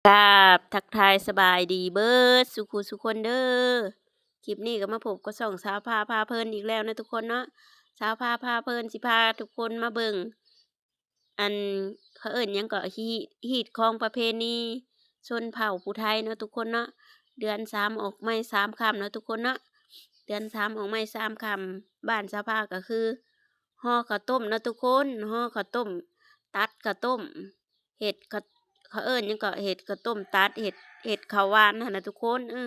ກາບທັກທາຍສະບາຍດີເບີດສູ່ຄູ່ສູ່ຄົນເດີ. ຄລິບນີ້ກໍມາພົບກັບຊ່ອງສາວພາພາເພີນອີກແລ້ວເນາະທຸກຄົນເນາະ. ສາວພາພາເພີນຊິພາທຸກຄົນມາເບິ່ງ ອັນ ເຂົາເອີ້ນຫຍັງເກາະ ຮີດຄອງປະເພນີຊົນເຜົ່າຜູ້ໄທເນາະທຸກຄົນເນາະ. ເດືອນສາມອອກໃໝ່ສາມຄ່ຳເນາະທຸກຄົນເນາະ. ເດືອນສາມອອກໃໝ່ສາມຄ່ຳ ບ້ານສາວພາກໍຄືຫໍ່ເຂົ້າຕົ້ມເນາະທຸກຄົນ, ຫໍ່ເຂົ້າຕົ້ມ ຕັດເຂົ້າຕົ້ມ ເຮັດເຂົາ ເຂົາເອີ້ນຫຍັງເກາະ ເຮັດເຂົ້າຕົ້ມຕັດ ເຮັດ ເຮັດເຂົ້າຫວານຫັ້ນນະທຸກຄົນ. ເອີ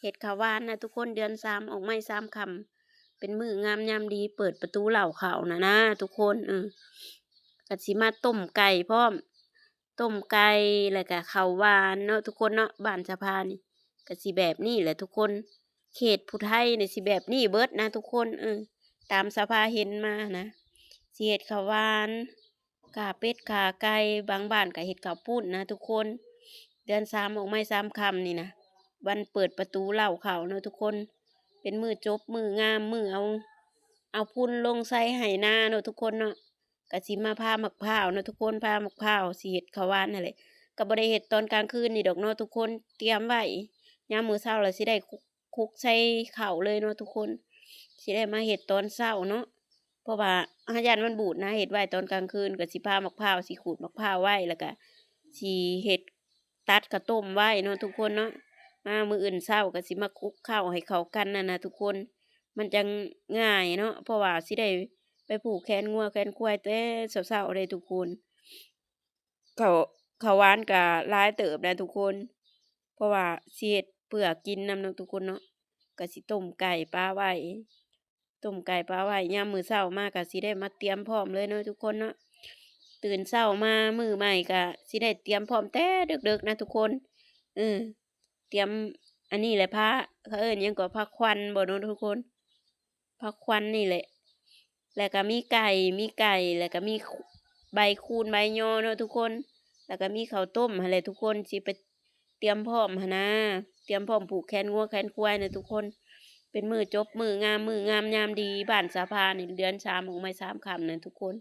ເຮັດເຂົ້າຫວານນະທຸກຄົນ. ເດືອນສາມອອກໃໝ່ສາມຄ່ຳ ເປັນມື້ງາມຍາມດີ ເປີດປະຕູເລົ້າເຂົ້ານະນະທຸກຄົນ. ເອີ ກໍຊິມາຕົ້ມໄກ່ພ້ອມ ຕົ້ມໄກ່ ແລ້ວກໍເຂົ້າຫວານເນາະທຸກຄົນເນາະ. ບ້ານສາວພານີ້ກໍຊິແບບນີ້ແຫຼະທຸກຄົນ. ເຂດຜູ້ໄທນີ້ຊິແບບນີ້ເບິດນະທຸກຄົນ. ເອີ ຕາມສາວພາເຫັນມານະ ຊິເຮັດເຂົ້າຫວານ ຂ້າເປັດຂ້າໄກ່ ບາງບ້ານກໍເຮັດເຂົ້າປຸ້ນນະທຸກຄົນ. ເດືອນສາມອອກໃໝ່ສາມຄ່ຳນີ້ນະ ວັນເປີດປະຕູເລົ້າເຂົ້າເນາະທຸກຄົນ. ເປັນມື້ຈົບ ມື້ງາມ ມື້ເອົາ ເອົາພຸ້ນລົງໃສ່ໄຮ່ນາເນາະທຸກຄົນເນາະ. ກະຊິມາຜ່າໝາກພ້າວເນາະທຸກຄົນ, ຜ່າໝາກພ້າວ ຊິເຮັດເຂົ້າຫວານຫັ້ນແຫຼະ. ກະບໍ່ໄດ້ເຮັດຕອນກາງຄືນນີ້ດອກເນາະທຸກຄົນ, ຕຽມໄວ້ ຍາມມື້ເຊົ້າລະຊິໄດ້ຄຸກໃສ່ເຂົ້າເລີຍເນາະທຸກຄົນ, ຊິໄດ້ມາເຮັດຕອນເຊົ້າເນາະ. ເພາະວ່າເຮົາຢ້ານມັນບູດນະ, ເຮັດໄວ້ຕອນກາງຄືນ ກະຊິຜ່າໝາກພ້າວ ຊິຂູດໝາກພ້າວໄວ້ ແລ້ວກະຊິເຮັດ ຕັດເຂົ້າຕົ້ມໄວ້ເນາະທຸກຄົນເນາະ. ມາມື້ອື່ນເຊົ້າກໍຊິມາຄຸກເຂົ້າໃຫ້ເຂົ້າກັນນັ້ນນະທຸກຄົນ, ມັນຈັ່ງງ່າຍເນາະ, ເພາະວ່າຊິໄດ້ໄປຜູກແຂນງົວແຂນຄວາຍແຕ່ເຊົ້າໆເດ້ທຸກຄົນ. ເຂົ້າ ເຂົ້າຫວານກໍຫຼາຍເຕີບໄດ໋ທຸກຄົນ, ເພາະວ່າຊິເຮັດເພື່ອກິນນຳເນາະທຸກຄົນເນາະ. ກໍຊິຕົ້ມໄກ່ປະໄວ້ ຕົ້ມໄກ່ປະໄວ້ ຍາມມື້ເຊົ້າມາກໍຊິໄດ້ມາຕຽມພ້ອມເລີຍເນາະທຸກຄົນເນາະ. ຕື່ນເຊົ້າມາມື້ໃໝ່ກໍຊິໄດ້ຕຽມພ້ອມແຕ່ເດິກໆນະທຸກຄົນ. ເອີ ຕຽມອັນນີ້ແຫຼະ ພາ ເຂົາເອີ້ນຫຍັງເກາະ ພາຄວັນບໍເນາະທຸກຄົນ, ພາຄວັນນີ້ແຫຼະ. ແລ້ວກໍມີໄກ່ ມີໄກ່ ແລ້ວກໍມີໃບຄູນໃບຍໍເນາະທຸກຄົນ, ແລ້ວກໍມີເຂົ້າຕົ້ມຫັ້ນແຫຼະທຸກຄົນ. ຊິໄປ ຕຽມພ້ອມຫັ້ນນາ, ຕຽມພ້ອມຜູກແຂນງົວແຂນຄວາຍນະທຸກຄົນ. ເປັນມື້ຈົບ ມື້ງາມ ມື້ງາມຍາມດີ ບ້ານສາພານີ້ ເດືອນສາມອອກໃໝ່ສາມຄ່ຳນະທຸກຄົນ.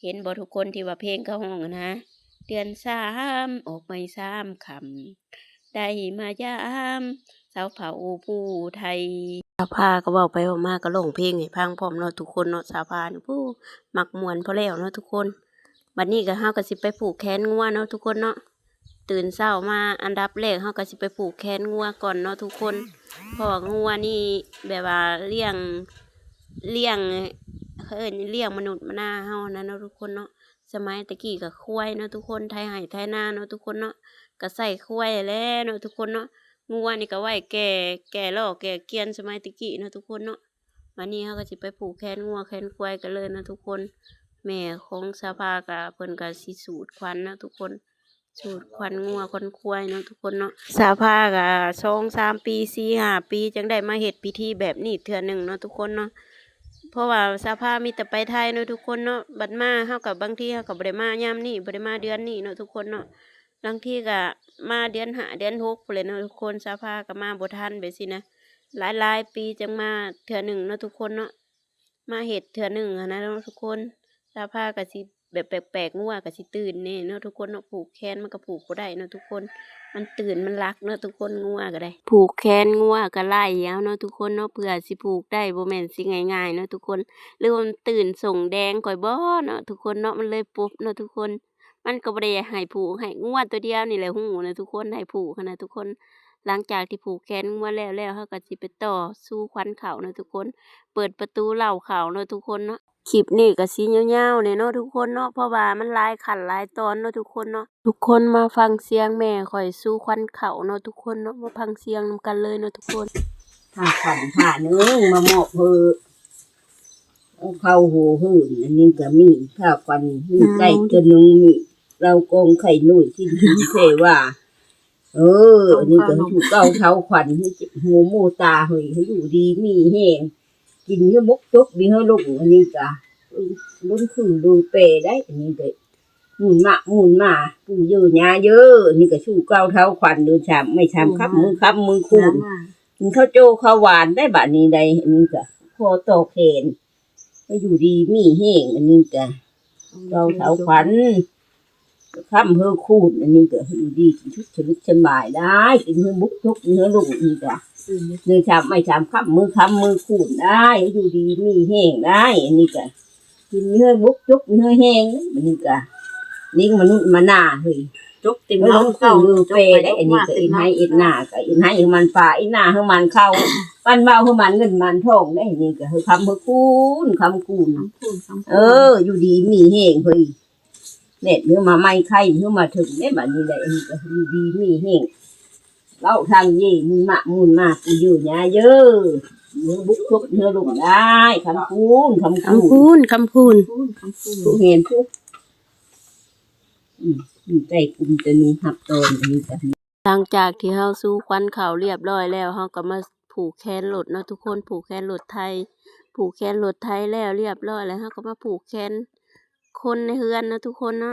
ເຫັນບໍ່ທຸກຄົນ ທີ່ວ່າເພງເຂົາຮ້ອງຫັ້ນນາ, ເດືອນສາມອອກໃໝ່ສາມຄ່ຳ ໄດ້ມາຢາມຊາວເຜົ່າຜູ້ໄທ. ສາວພາກໍເວົ້າໄປເວົ້າມາກໍຮ້ອງເພງໃຫ້ຟັງພ້ອມເນາະທຸກຄົນເນາະ. ສາວພານີ້ ໂອ້ ມັກມ່ວນພໍແລ້ວເນາະທຸກຄົນ. ບັດນີ້ກໍ ເຮົາກໍຊິໄປຜູກແຂນງົວເນາະທຸກຄົນເນາະ. ຕື່ນເຊົ້າມາອັນດັບແລກເຮົາກໍຊິໄປຜູກແຂນງົວກ່ອນເນາະທຸກຄົນ, ເພາະວ່າງົວນີ້ແບບວ່າລ້ຽງ ລ້ຽງ ເຂົາເອີ້ນລ້ຽງມະນຸດມະນາເຮົານະເນາະທຸກຄົນເນາະ. ສະໄໝແຕ່ກີ້ກໍຄວາຍເນາະທຸກຄົນ, ໄຖໄຮ່ໄຖນາເນາະທຸກຄົນເນາະ, ກໍໃຊ້ຄວາຍແຫຼະເນາະທຸກຄົນເນາະ. ງົວນີ້ກໍໄວ້ແກ່ ແກ່ລໍ້ແກ່ກຽນສະໄໝແຕ່ກີ້ເນາະທຸກຄົນເນາະ. ບັດນີ້ເຮົາກໍຊິໄປຜູກແຂນງົວແຂນຄວາຍກັນເລີຍເນາະທຸກຄົນ. ແມ່ຂອງສາວພາກໍ ເພິ່ນກໍຊິສູດຂວັນເນາະທຸກຄົນ, ສູດຂວັນງົວຂວັນຄວາຍເນາະທຸກຄົນເນາະ. ສາວພາກໍສອງສາມປີ ສີ່ຫ້າປີ ຈັ່ງໄດ້ມາເຮັດພິທີແບບນີ້ເທື່ອໜຶ່ງເນາະທຸກຄົນເນາະ. ເພາະວ່າສາວພາມີແຕ່ໄປໄທເນາະທຸກຄົນເນາະ, ບັດມາເຮົາກໍ ບາງທີເຮົາກໍບໍ່ໄດ້ມາຍາມນີ້ ບໍ່ໄດ້ມາເດືອນນີ້ເນາະທຸກຄົນເນາະ. ບາງທີກໍມາເດືອນຫ້າເດືອນຫົກພຸ້ນແຫຼະເນາະທຸກຄົນ, ສາວພາກໍມາບໍ່ທັນແບບຊີ້ນະ. ຫຼາຍໆປີຈັ່ງມາເທື່ອໜຶ່ງເນາະທຸກຄົນເນາະ, ມາເຮັດເທື່ອໜຶ່ງຫັ້ນນະເນາະທຸກຄົນ. ສາວພາກໍຊິແບບແປກໆ ງົວກໍຊິຕື່ນແດ່ເນາະທຸກຄົນເນາະ, ຜູກແຂນມັນກໍຜູກບໍ່ໄດ້ເນາະທຸກຄົນ, ມັນຕື່ນມັນລັກເນາະທຸກຄົນ. ງົວກໍໄດ້ ຜູກແຂນງົວກໍໄລ່ເອົາເນາະທຸກຄົນເນາະ, ເພື່ອຊິຜູກໄດ້ບໍ່ແມ່ນຊິງ່າຍໆເນາະທຸກຄົນ. ຫຼືວ່າມັນຕື່ນສົ່ງແດງຂ້ອຍບໍເນາະທຸກຄົນເນາະ, ມັນເລີຍປົບເນາະທຸກຄົນ. ມັນກໍບໍ່ໄດ້ໃຫ້ຜູກໃຫ້ ງົວຕົວດຽວນີ້ແຫຼະຮູ້ນະທຸກຄົນ ໃຫ້ຜູກຫັ້ນນະທຸກຄົນ. ຫຼັງຈາກທີ່ຜູກແຂນງົວແລ້ວແລ້ວ ເຮົາກໍຊິໄປຕໍ່ສູ່ຂວັນເຂົ້າເນາະທຸກຄົນ, ເປີດປະຕູເລົ້າເຂົ້າເນາະທຸກຄົນເນາະ. ຄລິບນີ້ກໍຊິຍາວໆແດ່ເນາະທຸກຄົນເນາະ, ເພາະວ່າມັນຫຼາຍຂັ້ນຫຼາຍຕອນເນາະທຸກຄົນເນາະ. ທຸກຄົນມາຟັງສຽງແມ່ຂ້ອຍສູ່ຂວັນເຂົ້າເນາະທຸກຄົນເນາະ, ມາຟັງສຽງນຳກັນເລີຍເນາະທຸກຄົນ. ຖ້າຂວັນ ຖ້າໜຶ່ງມາມອບເຮີ ເອົາເຂົ້າຫົວເຮີນ ອັນນີ້ກໍມີ ຖ້າຂວັນມີໄກ່ຕົວໜຶ່ງ ມີເຫຼົ້າກອງໄຂ່ນ້ອຍ ຊິນເພວ່າ ເອີ ອັນນີ້ກໍຄືເກົ່າເຖົ້າຂວັນ ໃຫ້ເຈັບຫູໝູຕາ ເຮີຍ ໃຫ້ຢູ່ດີມີແຮງ ກິນໃຫ້ບົກຈົກມີເຮີລຸງ ອັນນີ້ກໍ ເອີ ລຸນຄືລືແປໄດ້ ອັນນີ້ກໍ ໝູນມາໝູນມາ ປູ່ເຢີຍ່າເຢີ ອັນນີ້ກໍສູ່ເກົ່າເຖົ້າຂວັນ ເດີນສາມໄມ້ສາມຄຳ ອືມ ມືຄຳມືຄູນ ກິນເຂົ້າໂຈ້ເຂົ້າຫວານໄດ້ບາດນີ້ໄດ໋ ອັນນີ້ກໍຂໍຕໍ່ແຂນ ໃຫ້ຢູ່ດີມີແຮງ ອັນນີ້ກໍ ອືມ ເກົ່າເຖົ້າຂວັນ ຄ້ຳເຮີຄູນ ອັນນີ້ກໍຢູ່ດີກິນສຸກສະບາຍໄດ້ ກິນເຮີບຸກທຸກເຮີລຸງ ອັນນີ້ກໍເຮີຊາມໄມ້ຊາມຄ້ຳ ເຮີຄ້ຳເຮີຄູນໄດ້ ຢູ່ດີມີແຮງໄດ້ ອັນນີ້ກໍກິນເຮີບຸກຈຸກເຮີແຮງ ອັນນີ້ກໍລິງມະນຸດມະນາເຮີຍ ຈົກເຕັມເຮົາເຂົ້າເຮົາເຮົາເປໄດ້ ອັນນີ້ກໍເຮັດໄຮ່ເຮັດນາກໍເຮັດໄຮ່ເຮົາມັນປາເຮັດນາເຮົາມັນເຂົ້າ ມັນເວົ້າເຮົາມັນເງິນມັນທອງໄດ້ ອັນນີ້ກໍເຮີຄ້ຳເຮີຄູນ ຄ້ຳຄູນ ເອີ ຢູ່ດີມີແຮງເຮີຍ ແດດເຮີມາໃໝ່ໄຂ່ເຮີມາເຖິງເດ້ ບັດນີ້ໄດ້ ອັນນີ້ກໍຢູ່ດີມີແຮງ ເວົ້າທາງເຢ ມູນມະມູນມາ ປູເຢີຍຍາເຢີ ເຮີບຸກຈົກເຮີລົງໄດ້ ຄ້ຳຄູນ ຄ້ຳ ຄ້ຳ ຄູນ ຄູນ ຄ້ຳຄູນ ຄູນ ຄູນ ຜູ້ເຫັນຜູ້ ອືມ ໃຈກຸ່ມແຕ່ໜຶ່ງຮັບຕອນ ອັນນີ້ກໍ ຫຼັງຈາກທີ່ເຮົາສູ່ຄວັນເຂົ້າລຽບຮ້ອຍແລ້ວ ເຮົາກໍມາຜູກແຄນລົດເນາະທຸກຄົນ ຜູກແຄນລົດໄຖ ຜູກແຄນລົດໄຖແລ້ວລຽບຮ້ອຍແລ້ວ ເຮົາກໍມາຜູກແຄນຄົນໃນເຮືອນເນາະທຸກຄົນເນາະ